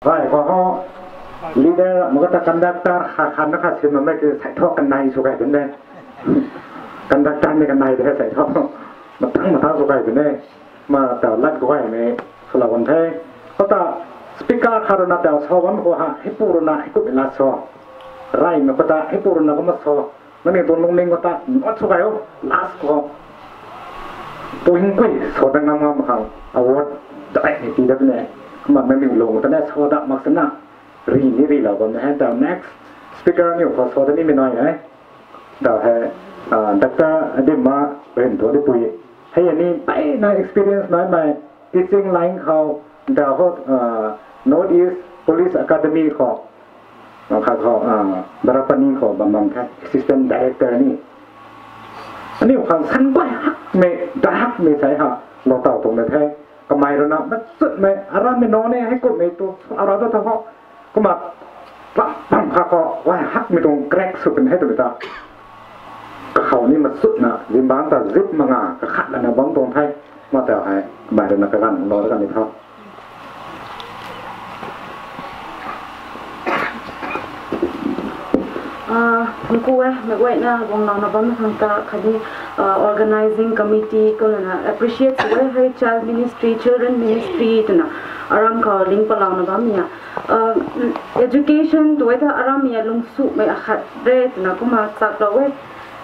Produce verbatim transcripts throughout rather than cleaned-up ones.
Bai khou ho, leader, maka ta conductor, kha khan na kha sin na ki sai tho kanei sw kai bun de. Conductor ni kanei de sai tho. Matang matang sw kai bun de. Ma ta lat khou kai me, sw la bam the. Kata speaker kha runa ta sw bam khou ha, hipu runa, hiku la sw. Rai na kata, hipu runa kama sw. Nangniw tuang lungning khou ta, not sw kai o, last khou. Pu hing kui, sw da ngam ngam khang, award, dai ni pi da ne. Kumna nangniw lung ta ne, sw da mak sana. Ri ni ri lou bam ne, ta next speaker niw khou sw da ni mi nai ne. Ta hei, ah, Doctor Dimma Rinpho di pui. Hei ni, pai na experience nai mai, teaching line khou, ta ho, ah, North East Police Academy khou, ah, kha khou, ah, Barapani khou bam bam the, assistant director ni. Aniu khang san guay hak me, da hak me sai ha, lou tau tuang na the. Kamei runa, masut me, aram me no ne, hei kum me tu, ara tu ta ho. Kumna, pam, pam kha khou, guay hak me tuang crack sw pun hei tu me ta. Kakhou ni masut na, zimbang ta zip manga, kakhat lana bam tuang the. Ma ta hei, kamei runa kaganv lou da kan ni tho. Ah, thank you e, meic guayna guanglouna bam khang ta, khatni, ah, organizing committee kumna appreciate sw e, hei child ministry, children ministry twna, aram khou ling palouna bam ya. Ah, education tu e ta aram ya lungsu mei akhat re twna kumna chaklou e.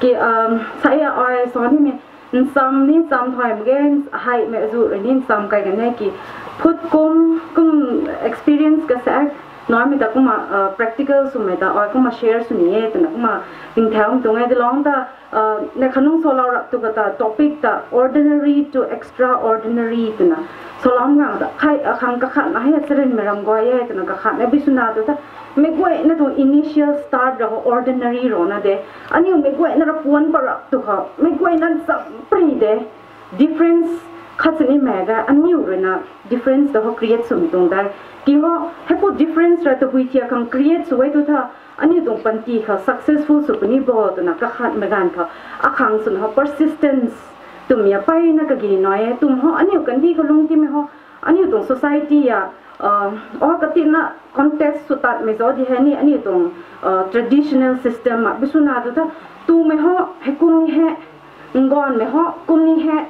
Ki, ah, sai ya ai sw ni me, ncham ni ncham thay mak ge, hei mei azu rui ni ncham kai kan e ki, phut kum, kum experience kasak, nai mei ta kumna, ah, practical swmei ta, ai kumna share sw ni e, twna kumna tingthau tuang e, dilong ta, ah, ne khanung swlou rap tu kata topic ta ordinary to extraordinary twna. Swlou ngang ta, khai, ah, khang kakhat na hei charin mei ram guay e, twna kakhat na bi swna tu ta, meic guayna tuang initial start ra ho ordinary runa de. Aniu meic guayna rapuan parap tu khou, meic guayna ncham pri de. Difference khat sini mei ga, aniu rui na difference ta ho create swmei tuang dai. Ki ho, hei pu difference ra tabui thiak khang create sw e tu tha, aniu tuang panty khou successful sw puni bo twna kakhat mei ganv khou, akhang swna ho persistence twmei ya pai na kage nai e, twmei ho, aniu kandih khou lungc timei ho, aniu tuang society ya, ah, o katina contest sw tatmei zauc di hei ni, aniu tuang, ah, traditional system a bi swna tu tha, twmei ho, hei kum ni hei, nganvmei ho, kum ni hei,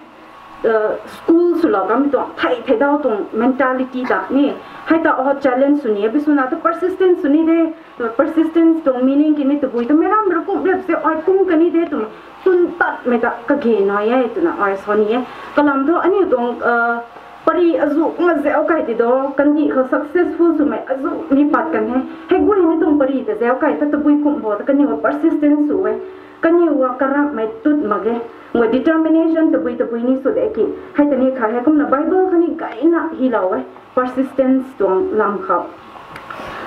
ah, school swlou kamei tuang, thei, thei dau tuang mentality ta ni, hei ta o challenge sw ni, a bi swna tu persistence sw ni de, persistence tuang meaning ki ni tabui ta meic ram rui kum rap se, ai kum kani de twmei, tun tatmei ta kage nai e twna ai sw ni e. Kalam thu aniu tuang, ah, pari azu nga zau kai ti do, kandih khou successful swmei azu ni pat kan he. Hei guay ni tuang pari ta zau kai ta tabui kum bo ta kaniw a persistence sw e. Kaniw a karakmei tut mak ge. Ngua determination tabui tabui ni sw de ki. Hei ta ni kha hei kumna Bible kha ni gayna hilou e. Persistence tuang lam khou.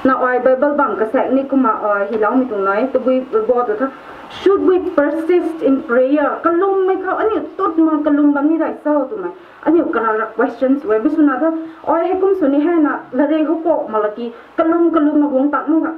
Na ai Bible bam kasak ni kumna ai hiloumei tuang nai, tabui bo tu tha. Should we persist in prayer? Kalummei khou aniu tut mak kalum bam ni dai cho twmei. Aniu karara questions we bi swna tha. Ai hei kum sw ni hei na, lare khou ko mak la ki, kalum kalum na guang tak mak nga.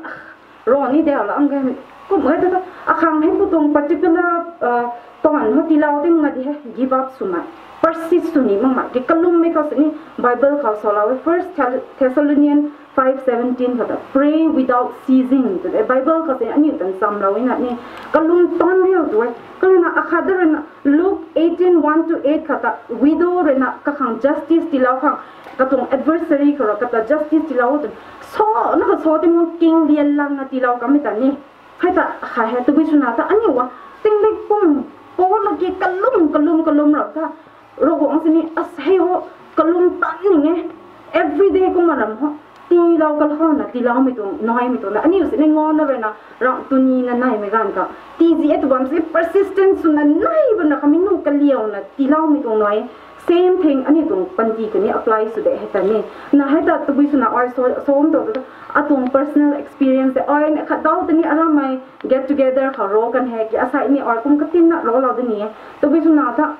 Ro ni de la ang ge, kum ge ta, akhang hei pu tuang particular, ah, tawn ho tilou ting nga di hei, give up swmei. Persist sw ni mak mak, ki kalummei khou sini, Bible khou salou e, First Thel-, Thessalonian five seventeen khou ta, pray without ceasing, tu de, Bible khou sini, aniu tan chamlou e na ni, kalum tan riu tu e, kalum na akhat da rui na, Luke eighteen one to eight khou ta, widow rui na, kakhang justice tilou khang, katuang adversary khou rui, kata justice tilou tu, so, na ka so ting king lian lang na tilou kamei ta ni. Hei ta, kha hei, tabui swna ta, aniu a, tingdik pum, po na ki kalum, kalum, kalum rap ta, Ravguangc sini, as hei ho, kalum tan ning e, everyday kumna ram ho, tilou kalhona, tiloumei tuang, naimei tuang na, aniu sini ngan na rui na, rang tuni na naimei ganv ka, tizih e tu bam si persistence swna nai bam na kami nu kaliauna, tiloumei tuang nai, same thing, aniu tuang panty kani apply sw de hei ta ni. Na hei ta tabui swna ai so, som tu, atuang personal experience de, ai na khat dau ta ni aramei get together khou ro kan hei, ki asai ni ai kum katin na rolou de ni e. Tabui swna ta,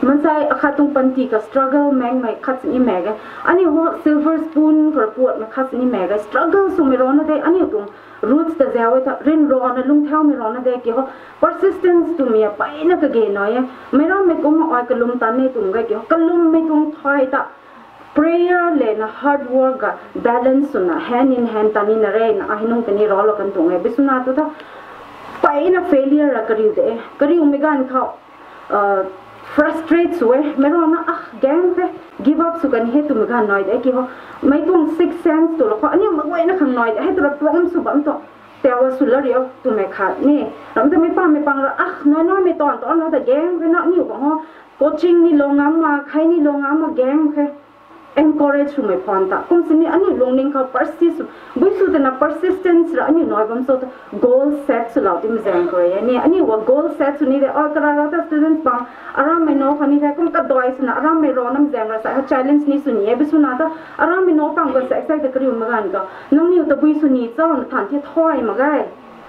mansei akhat tuang panty ka struggle mengmei khat sini mei ge. Aniu ho silver spoon khou puatmei khat sini mei ge. Struggle swmei rana de, aniu tuang roots ta zau e ta, rin rana lungthaumei rana de, ki ho persistence twmei a pai na kage nai e. Meic rammei kum ai kalum tan ni twmei ge, ki ho kalummei tuang thay ta, Prayer le na hard work ga balance swna hand in hand ta ni na re na ahi nung tei ni ralou kan tuang e. Biswna tu tha, pai na failure ra kariu de, kariumei ganv khou frustrate sw e, meic rui na ah gang the, give up sw kan he twmei ganv nai de ki ho. Mei tuang sixth sense tu la khou aniu mak guayna khang nai de, hei tu la prompt sw bam tu, taw sw la rio twmei khat ni. Ram ta mei pang mei pang ra ah nai nai mei tawn tawn ra ta gang the na aniu bang ho. Coaching ni lou ngam ma, khai ni lou ngam ma gang the. Encourage swmei phone ta kum sini aniu lungning khou persist, bui sw tana persistence ra aniu nai bam so ta goal set swlou timei zaeng khou e ni. Aniu wa goal set sw ni de, o kara ra ta students bang, arammei nac khou ni the kum kadai swna arammei ro nam zaeng ra sa ha challenge ni sw ni e. Biswna ta arammei nac pang khou sa excited kariumei ganv khou nangniw tabui sw ni chau na than thi thay mak ge.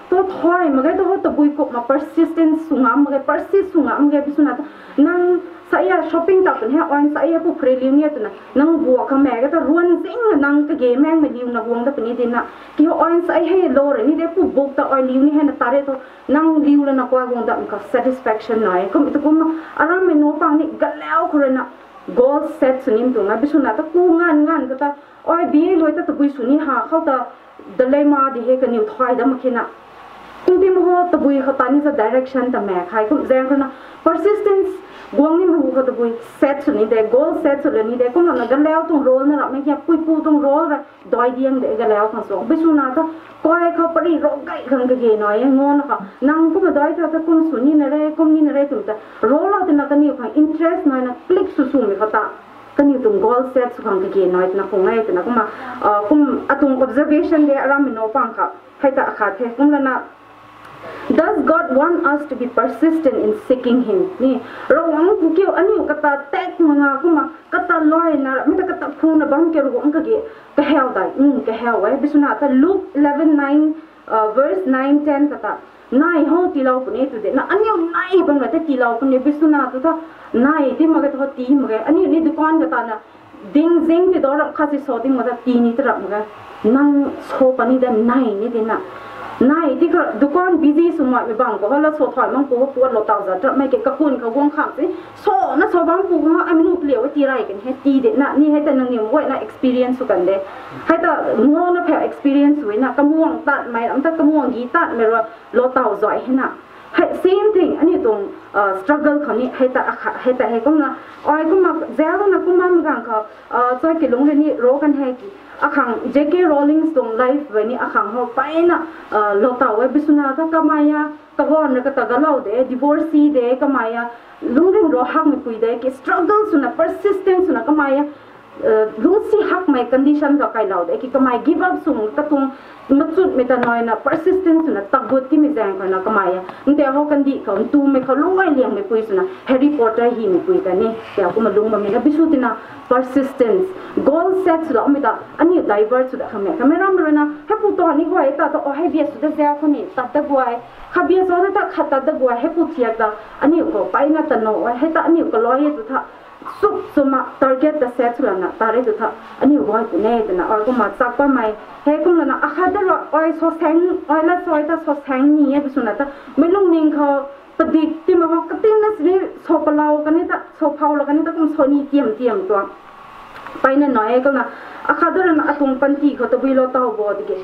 Tu thay mak ge, tu ho tabui kup ma persistence sw ngam mak ge, persist sw ngam mak ge. Biswna ta nang sa ya shopping ta pun he, on sa ya pu phre liu ni e twna nang bua khang mei ka ta ruan zing na nang kage meng mei liu na guang da puni di na. Ki ho on sa hei lou re ni de pu buk ta oi liu ni hei na ta re tu nang liu lana kua guang da ka satisfaction nai. Kum tu kum arammei nac pang ni galau khou rui na goal set sw nim tuang na. Biswna ta ku ngan ngan ka ta oi bi luai ta tabui sw ni ha khou ta dilemma di he kaniw thay da mak khe na. Kum ti ma ho tabui khou ta ni sa direction ta mak khai kum zaeng khou na persistence guang ni ma hu khou tabui set sw ni de, goal set sw la ni de, kum na galau tuang role na ram mei kia puipu tuang role ra dai diang de galau khang sw. Biswna ta koi khou pari ro gai khang kage nai e, ngon khou nang kum dai ta ta kum sw ni na re, kum ni na re twmei ta role lou tina kaniw khang interest nai na click sw swmei khou ta kaniw tuang goal set sw khang kage nai twna khung e twna kumna, kum atuang observation de arammei nac pang kha hei ta khat the. Kum lana, does God want us to be persistent in seeking Him? Ni, Ravguangc pu kiu aniu kata tak mak nga kumna kata loi na mi ta kata phung na bam ke Ravguangc kage kahaw dai, um kahaw e. Biswna ta Luke eleven nine, verse nine ten kata nai ho tiilou puni tu de na aniu nai bam ra te tiilou puni. Biswna tu tha nai ti mak ge, tu ho ti mak ge. Aniu ni dukan kata na ding zing ti do ram khat si so ti mak ta ti ni ta ram mak ge. Nang so pani da nai ni ti na nai ti ka dukan busy sw mai mei bang khou ho la so thai mang khou ho puat lou tau za ta mei ke kakun khou guang khang si so na so bam pu ma ai mei nu pliu ti rai kan he ti de na ni hei ta nangniw guayna experience sw kan de. Hei ta ngon na pha experience sw na kamuang tat mei ram ta kamuang gi tat mei ro lou tau zai he na. Hei same thing aniu tuang struggle khou ni hei ta hei ta hei kumna ai kumna zau na kum bam gang khou chai ki lungc rui ni ro kan he ki akhang J K Rowling tuang life vei ni akhang ho pai na lou tau e. Biswna ta kamei a kaguan na kata galou de, divorcee de, kamei a lungcring ro hakmei pui de ki struggle swna persistence swna kamei a lungcsi hakmei condition ka kailou de ki kamei give up sw katuang machutmei ta nai na persistence swna tagut timei zaeng khou na kamei a nte ho kandih khou ntumei khou lungc ai liangmei pui swna Harry Potter himei pui ta ni tei kumna lungc bammei na. Bisw tina persistence, goal set swloumei ta aniu divert sw da khang mei kamei ram rui na hei pu ta ni guay ta ta o hei bia sw da zau khou ni tat da guay, kha bia sw da ta khat tat da guay hei pu thiak ta aniu khou pai na ta no e. Hei ta aniu kaloi e tu tha suk swna target ta set sw lana ta re tu tha aniu guay ku ne twna ai kumna chak bammei hei kum lana akhat da ro ai so saeng ai la soi ta so saeng ni e. Biswna ta mei lungning khou padik ti mak khou kating na sini so palou kani ta so phau lou kani ta kum so ni tiam tiam tuang pai na nai e. Kumna akhat da rana atuang panty khou tabui lou tau bo tiki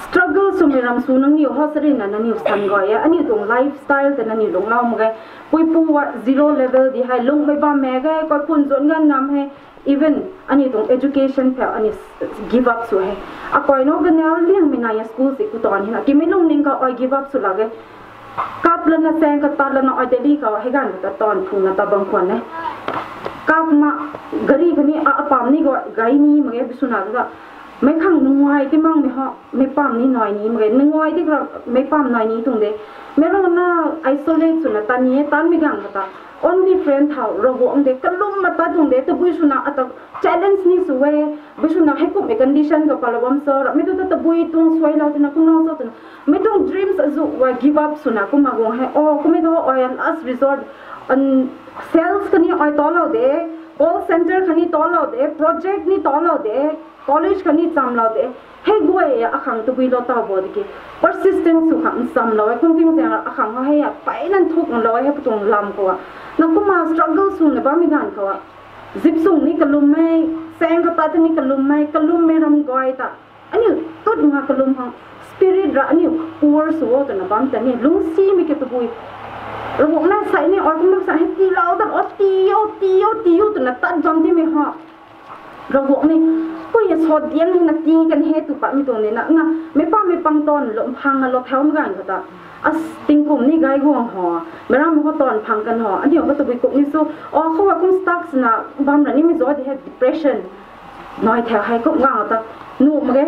struggle swmei ram sw nangniw ho sari na nangniw san guay e. Aniu tuang lifestyle ta nangniw lungclou mak ge. Puipu a zero level di hei lungcmei bam mak ge, kaikhun zun gan ngam he. Even aniu tuang education phau aniu give up sw he. Akai no ganel liangmei nai a school si ku tawn hina kimei lungning khou ai give up sw lak e. Kap lana saeng kata lana ai Delhi khou hei ganv kata tawn phungna ta bam khwan e. Kap ma gari kani a apam ni guay gai ni mak ge. Biswna ta mei khang nungai ti makmei ho mei pam ni nai ni mak ge, nungai ti kara mei pam nai ni tuang de. Mei rui na isolate swna ta ni e, tanmei ganv kata only friend thau Ravguangc de kalum ma ta tuang de. Tabui swna ata challenge ni sw e. Bui swna hei kumhmei condition ka palou bam so ramei tu ta tabui tuang suailou twna kumlou cho twna mei tuang dreams azu wa give up swna kumna guang hei o kummei tu ai last resort, sales kani ai talou de, call center kani talou de, project ni talou de, college kani chamlou de. Hei guay akhang tabui lou tau bo tiki persistence sw khang nchamlou e. Kum ting zaeng akhang hei a pai nan thuk nlou e hei pu tuang lam khou a na kumna struggle swna bammei ganv khou a zip sung ni kalummei Pang kata tini kalummei, kalummei ram guay ta. Aniu tut nga kalum hang spirit ra aniu poor sw o twna bam ta ni lungsimei ke tabui. Ravguangc na sai ni or kumna sa he ti lau ta o ti o ti o ti o twna tat bam di mei ha. Ravguangc ni, pui ya sot diang ni na ti kan he tu pat mi tuang ni na, na, mei pa mei pang ton lo, phang a lo thau mi gan kata. As tingkum ni gai guang ho, mei ram ho ton phang kan ho, aniu ho tabui kum ni su, o, khou a kum stuck sna, bam ra ni mi zo di he depression. Nai thau hei kum gang ta, nu mak ge,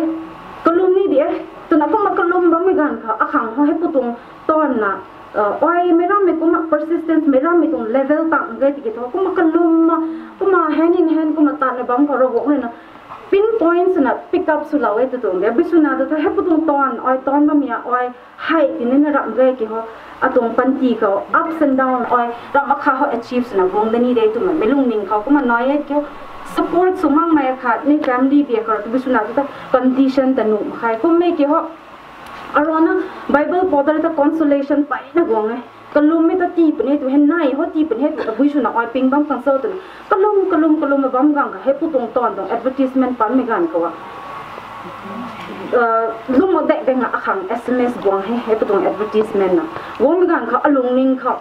kalum ni di e, twna kumna kalum bam mi gan kha, akhang ho he putung, ton na, uh, oi mei ram mei kumna persistence mei ram mei tuang level tang ge tiki tho, kumna kalum ma, kumna hand in hand kumna tan na bam kha Ravguangc rui na, pinpoint swna pick up sw lau e tu tuang de, bisuna tu tha he putung ton, oi ton bam ya, oi, hei, tini na ram ge ki ho, atuang panty khou, ups and down, oi, ram akha ho achieve swna guang da ni de twmei, mei lungning khou, kumna nai e ki ho, support sw makmei khat, ni family bia khou, tu bisuna tu ta condition ta nu makhai, kummei ki ho, arana, Bible po ta ta consolation peyna guang e, kalummei ta ti puni tu, he nai ho ti puni he tu, tabui swna oi ping bam khang so twna, kalum, kalum, kalum bam gang kha, he putung ton tuang advertisement panmei gan khou a. Uh, lum mak dek dek nga akhang S M S guang he, he putung advertisement na. Guang mi gan kha alungning kha.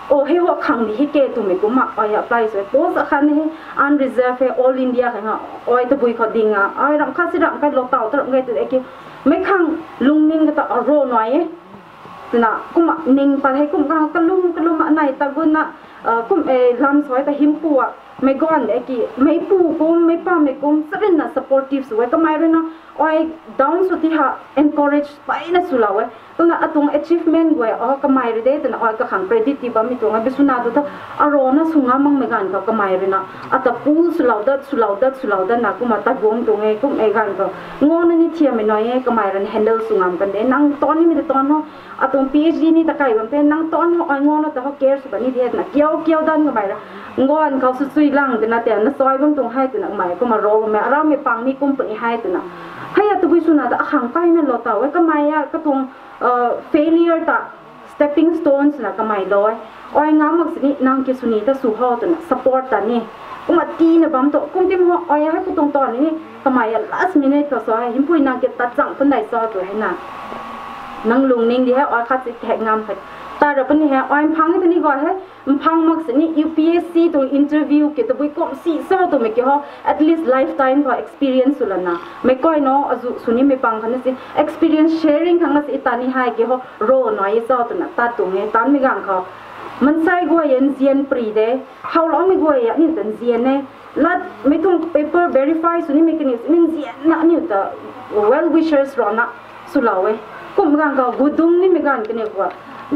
O, he wa khang di he ke twmei kumna, oi apply sw. Post akhan he, unreserved he, all India he nga, oi tabui khou ding a, oi ram kha si ram kai lo tau, ta ram ge tu e ki. Mei khang lungning kata aro nai e. Twna, kumna ning pat he kum kang kalum, kalum a nai ta gun na, uh, kum e lam soi ta himpu a, mei guan de ki, mei pu kum, mei pa mei kum, sarin na supportive sw e, kamei rui na, oi down sw ti ha, encourage peyna sw lau e. Twna atuang achievement guay, o, kamei rui de, twna oi kakhang credit ti bam mi tuang e, bisuna tu tha, arana sw ngam makmei gan kha kamei rui na, ata pull sw lau dat, sw lau dat, sw lau dat na, kumna ta guang tuang e, kum e gan kha. Ngo na ni thiammei nai e, kamei rui na handle sw ngam kan de, nang ton ni mi de ton ho, atuang P H D ni ta kai bam the, nang ton ho, ai ngo na ta ho care sw kan ni de, na kiau, kiau dan kamei ra. Ngon khou sw sui lang de na te, na soi bam tuang hei twna kamei, kumna ro bam e, aram mei pang ni kum puni hei twna. Hei a tabui swna ta akhang kai na lo tau e, kamei a, katuang, uh, failure ta stepping stones na kamei lo e. Oi ngam mak sini, nang ki sw ni ta sw ho twna support ta ni. Kumna tina bam tu, kum tim ho, oi hei putung ton ni, kamei a last minute khou so hei, himpui nang ki tat chang pun dai so tu hei na. Nang lungning di hei, oi khat si thek ngam khat. Ta ra puni hei, oi mphang ta ni gay hei, mphang mak sini U P S C tuang interview ki tabui kum si so twmei ki ho, at least lifetime khou experience sw lana. Mei koi no, azu sw ni mei pang khan si, experience sharing khang na si ta ni hei ki ho, ro nai e so twna, ta tuang e, tan mi gang khou. Mansei guay e nzian pri de, howloumei guay e, aniu ta nzian e. Lat, mei tuang paper verify sw ni mei kani, sini nzian na aniu ta well wishers rui na, sw lau e. Kum gang khou, gudung ni mei gan kani khou.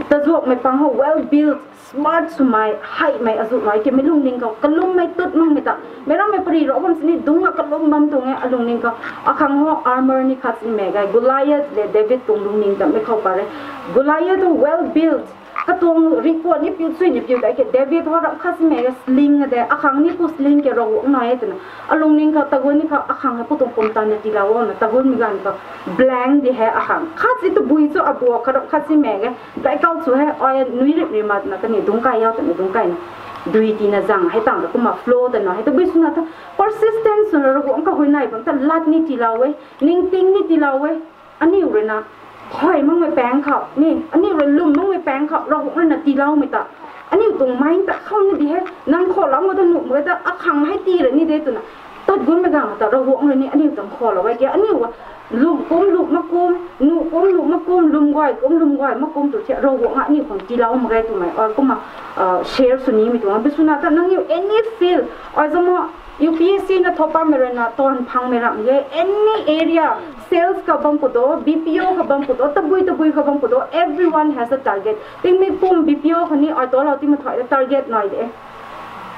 Ta zuak mei pang ho, well built, smart swmei, heimei azu nai ki mei lungning khou, kalummei tut makmei ta. Mei ram mei pari ro bam sini, dung a kalum bam tuang e, alungning khou. Akhang ho, armor ni khat si mei gay, Goliath le David tuang lungning ta mei khou pare. Goliath tu well built, katuang rikuat ni piu, sui ni piu, dai ke David ho ram khat si mei gay, sling de, akhang ni pu sling ke ro nai e twna. Alungning khou, tagun ni khou, akhang hei putung pum tan na ti lau na, tagun mi gan khou, blank di hei akhang. Khat si tabui chu abu kha ram khat si mei gay, Baikal chu hei, oi nui rip ri mat na kani dung kai yau ta ni dung kai na. Dui tina zang, hei tang ta kumna flow ta na, hei tabui swna ta persistence swna Ravguangc kahui nai bam ta lat ni ti lau e, ningting ni ti lau e, aniu rui na, hoi makmei pang khou, ni, aniu rui lum makmei pang khou, Ravguangc rui na ti lau mei ta. Aniu tuang mind ta khou ni di hei, nang khou lam ta nuh mak ta, akhang hei ti ra ni de twna. Tat gun mei gang ta Ravguangc rui ni, aniu tuang khou lau e ki, aniu a, lum kum, lum mak kum, nuh kum, nuh mak kum, lum guay kum, lum guay mak kum tu thia, Ravguangc a aniu khang ti lau mak ge twmei, or kumna, uh, share sw ni mei tuang. Bisuna ta nang you any field, or zama U P S C na thopamei rui na, ton phangmei ram ge, any area, sales ka bam pu do, B P O ka bam pu do, tabui tabui ka bam pu do, everyone has a target. Tingmei pum B P O khou ni, ai to lau ti mathai target nai de.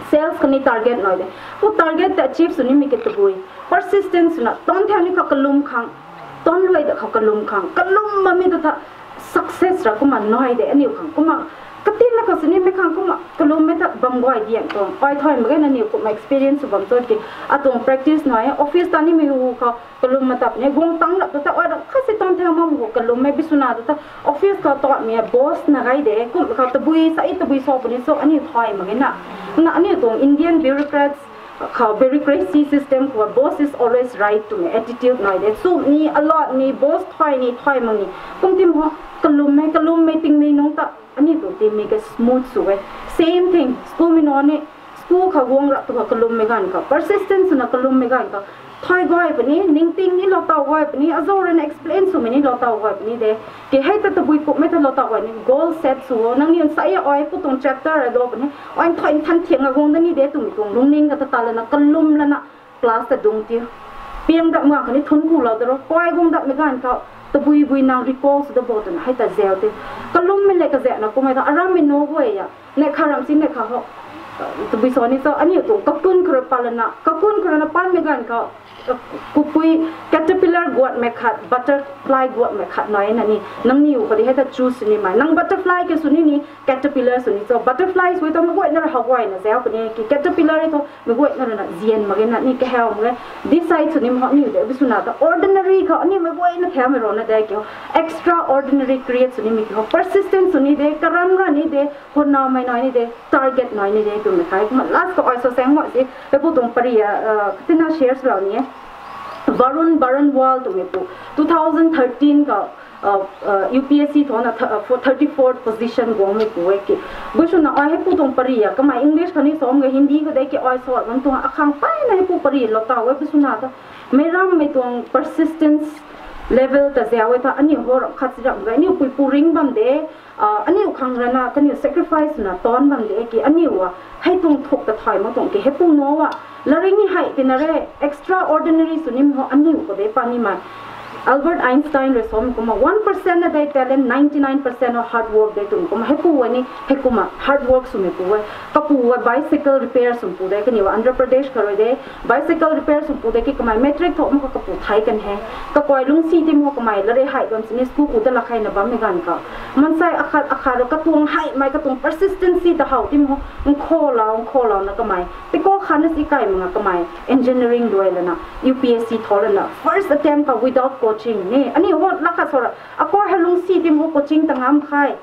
Sales khou ni target nai de. Pu target ta achieve sw ni mei ki tabui. Persistence swna, ton thau ni khou kalum khang. Ton luai da khou kalum khang. Kalum ma mi tu tha success ra kumna nai de aniu khang. Kumna katin na khou sini mei khang kumna kalum mei ta bam guay diang tuang. Ai thoi mak ge na niu kumna experience bam tuang ki. Atuang practice nai, office ta ni mei hu khou kalum ma tap ni guang tang lap tu ta ai ram khat si ton thau ma mu khou kalum mei bisuna tu ta office khou tot mi boss na gai de. Kum khou tabui sa i tabui so puni so aniu thoi mak ge na. Na aniu tuang Indian bureaucrats khou bureaucracy system khou boss is always right twmei attitude nai de. Sw ni, a lot ni, boss thai ni, thai mak ni. Kum tim ho, kalum e, kalum e tingmei nung ta. Aniu tuang team ni ke smooth sw e. Same thing, school mi no ni, school khou guang rap tu khou kalum mei ganv khou, persistence swna kalum mei ganv khou, thai guay puni, ningting ni lou tau guay puni, azo rui na explain swmei ni lou tau guay puni de. Ke hei ta tabui kummei ta lou tau guay ni, goal set sw o, nangniw nsai ai pu tuang chapter a do puni, ai thai nthan thiang a guang da ni de, twmei tuang lungning ka ta ta lana, kalum lana, class ta dung tiu. Piang dap nga kani thun ku lou da ro, kai guang dap mei ganv khou, tabui bui nang recall sw da bo twna, hei ta zau tiu. Kalum mei le kazak na kummei ta, aram mei no guay a. Neih kha ram si neih kha ho. Tabui sa ni cho, aniu tuang kakun khou rui pat lana, kakun khou rui na pan mei ganv khou, kupui caterpillar guat mei khat, butterfly guat mei khat nai na ni, nangniw khou di hei ta choose sw ni mei. Nang butterfly ke sw ni ni, caterpillar sw ni cho, butterfly sw e tho mei guayna rui how guayna zau puni, ki caterpillar e tho mei guayna rui na zian mak ge na ni kahaw mak ge. Decide sw ni mei ho aniu de, bi swna ta ordinary khou aniu mei guayna khamei rana de kiu. Extraordinary create sw ni mei kiu. Persistent sw ni de, karam ra ni de, hunna mei nai ni de, target nai ni de, twmei khai. Kumna last khou ai sa saeng mak si, hei pu tuang pari a, katina share swlou ni e. Varun Baranwal twmei pu, two thousand thirteen khou, UPSC thona thirty fourth position guangmei pu e ki. Bi swna ai hei pu tuang pari a, kamei English khou ni sa mak ge, Hindi khou de ki ai sa bam tuang akhang peyna hei pu pari lou tau e, bi swna ta. Meic rammei tuang persistence level ta zau e ta, aniu ho ram khat si ram ge, aniu pui pu ring bam de, aniu khang rana kaniw sacrifice na taanc bam de ki, aniu a, hei tuang thuk ta thay mak tuang ki, hei pu no a, laring ni hei tina re, extraordinary sw ni mei ho aniu khou de pa ni mei. Albert Einstein rui samei kumna, one percent na de talent, ninety nine percent of hard work de twmei kumna, hei pu a ni, hei kumna hard work swmei pu e. Kapu a bicycle repair sw pu de, kaniw Andhra Pradesh khou rui de, bicycle repair sw pu de ki kamei matric thok mak khou kapu thai kan he. Kakai lungcsi tim khou kamei lare hei bam sini school ku da lak hei na bammei ganv khou, mansei akhat akhat rui katuang heimei katuang persistency ta how tim khou nkhoulou nkhoulou na kamei tiko khatna si kai mak nga kamei engineering duai lana UPSC thau lana first attempt khou without coaching ni. Aniu ho lak khat sa ra, akai hei lungcsi tim khou coaching ta ngam khai.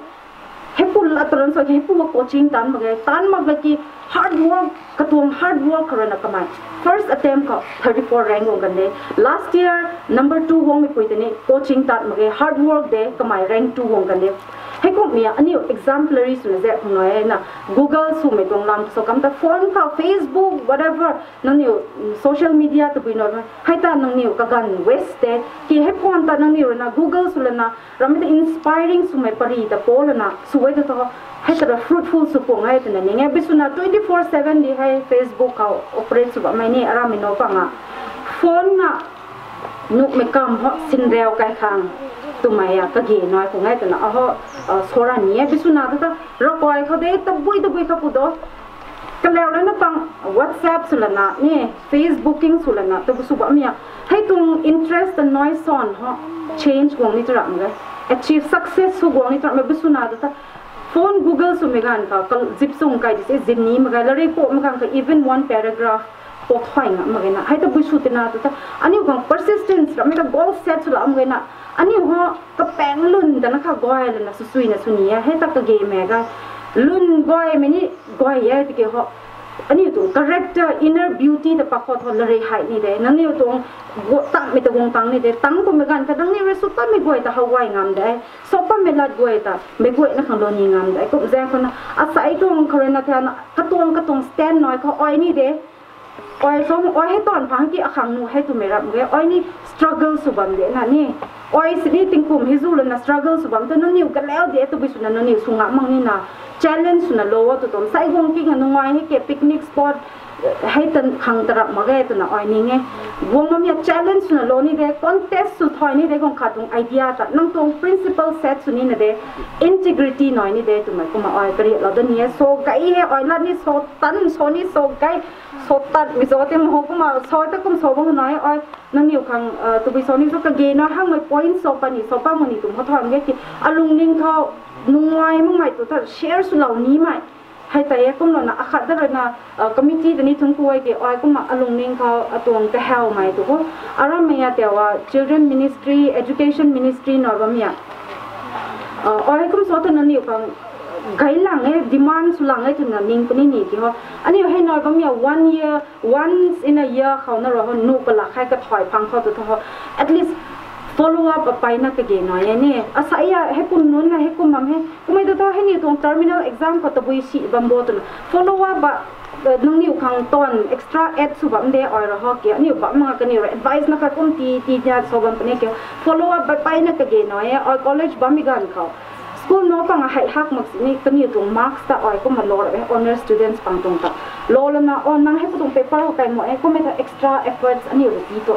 Hei pu lat taran sa ki hei pu coaching taanc mak ge, taanc mak la ki hard work, katuang hard work khou rui na kamei first attempt khou thirty four rank guang kan de. Last year number two guangmei pui tei ni coaching taanc mak ge, hard work de kamei rank two guang kan de. Hei kummei a aniu exemplary swna zak khang nai na, Google swmei tuang lam so kam ta phone khou, Facebook, whatever, nangniw social media tabui nai hei ta nangniw kaganv waste de ki, hei phone ta nangniw rui na Google sw lana, rammei ta inspiring swmei pari ta po lana sw e ta tho, hei ta ra fruitful sw puang e twna ning e. Bi swna twenty four seven di hei Facebook khou operate sw bammei ni, arammei no pang a phone na nuhmei kam ho sinriau kai khang twmei a kage nai khang e twna aho, sora ni e. Bi swna ta ta rakai khou de tabui tabui khou pu do, kalau lana pang WhatsApp sw lana ni, Facebooking sw lana ta sw bammei a, hei tuang interest ta nai san ho change guang ni ta ram ge, achieve success sw guang ni ta ram ge. Bi swna ta ta phone Google swmei ganv khou zip sung kai di se zip ni mak ge, lare po mak ganv khou even one paragraph po thay ngam mak ge na. Hei tabui sw tina ta ta aniu khang persistence rammei ta goal set sw la mak ge na, aniu ho kapaeng lun ta na kha guay lana swsuina sw ni e. Hei ta kagame ga lun guaymei ni guay e tiki ho, aniu tuang character, inner beauty ta pak khou tho lare hei ni de, nangniu tuang tangmei ta guang tang ni de, tang kummei ganv kha nangniw rui sw tammei guay ta how guay ngam de, sw pammei lat guay ta mei guayna khang lou ni ngam de. Kum zaeng khou na asei tuang khou rui na thana katuang katuang stand nai khou ai ni de. Ai song ai hei taanv phang ki akhang nu hei twmei ram ge, ai ni struggle sw bam de na ni. Ai sini tingkum hei zu lana struggle sw bam tu nangniw kalau de tabui swna nangniw sw ngam mak ni na, challenge swna lou a tu tuang sai guang ki nga nungai hei ke picnic spot hei tan khang ta ram mak ge twna ai ning e. Guang bammei a challenge swna lou ni de, contest sw thay ni de, guang khat tuang idea ta nang tuang principle set sw ni na de, integrity nai ni de twmei kumna ai kariatlou da ni e. Sw gay hei ai lat ni sw tan, sw ni sw gay, sw tanmei zo ti mak ho kumna sw ta kum sw bam nai ai. Nangniw khang tabui sw ni sw kage nai hangmei point sw pa ni sw pa mak ni twmei ho thay mak ge ki, alungning khou nungai makmei tu ta share swlou nimei hei tei e. Kumlouna akhat da rui na committee ta ni thun ku e ki, ai kumna alungning khou atuang kahawmei tu khou, arammei a tau a children ministry, education ministry nai bammei a, ai kum sw ta nangniw khang gay lang e, demand sw lang e twna ning puni ni ki ho. Aniu hei nai bammei one year, once in a year khou na ru ho, nuh palak hei kathai phang khou tu thu ho, at least follow up apaina kage nai e ni. Asa a heikum nunc na heikum bam he, kummei tu thu hei ni tuang terminal exam khou tabui si bam bo twna follow up ba nangniw khang ton extra add sw bam de ai ra ho ki, aniu bam mak kaniw ra advice na kha kum ti ti na sw bam puni ki, follow up ba paina kage nai e. Ai college bammei ganv khou school na pang hei hak mak sini kaniw tuang marks ta ai kumna lou ra e, honour students pang tuang ta lou lana, o nang hei pu tuang paper ho kai mo e, kummei ta extra efforts aniu ru ti tu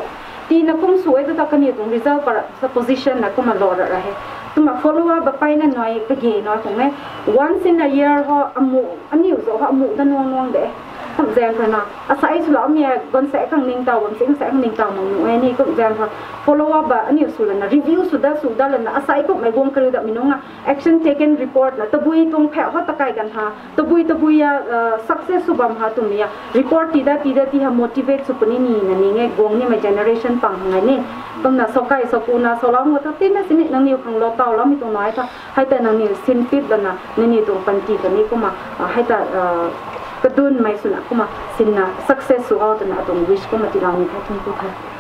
tina kum sw e tu ta kaniw tuang result para sa position na kumna lou ra ra he. Twna follow up ba paina nai kage nai khang e. Once in a year ho amu, aniu zauc ho amu da nuang nuang de. Kum zaeng khou na asai swloumei e, ganv sa khang ningtow bam si, sa khang ningtow mak nu e ni, kum zaeng khou follow up ba aniu sw lana, review sw da sw da lana, asai kummei guang kariu datmei nunc na action taken report na tabui tuang phek ho ta kai ganv ha, tabui tabui a success sw bam ha twmei a report ti da ti da ti ha motivate sw puni ni na ning e, guang nimei generation pang hang e ni. Kumna saukai saku na salou mak tu tina sini nangniw khang lou tawloumei tuang nai tha, hei ta nangniw sin pip lana nangniw tuang panty kani kumna hei ta kadunmei swna kumna sinna success sw o twna atuang wish kumna tiiloumei the. Thank you the.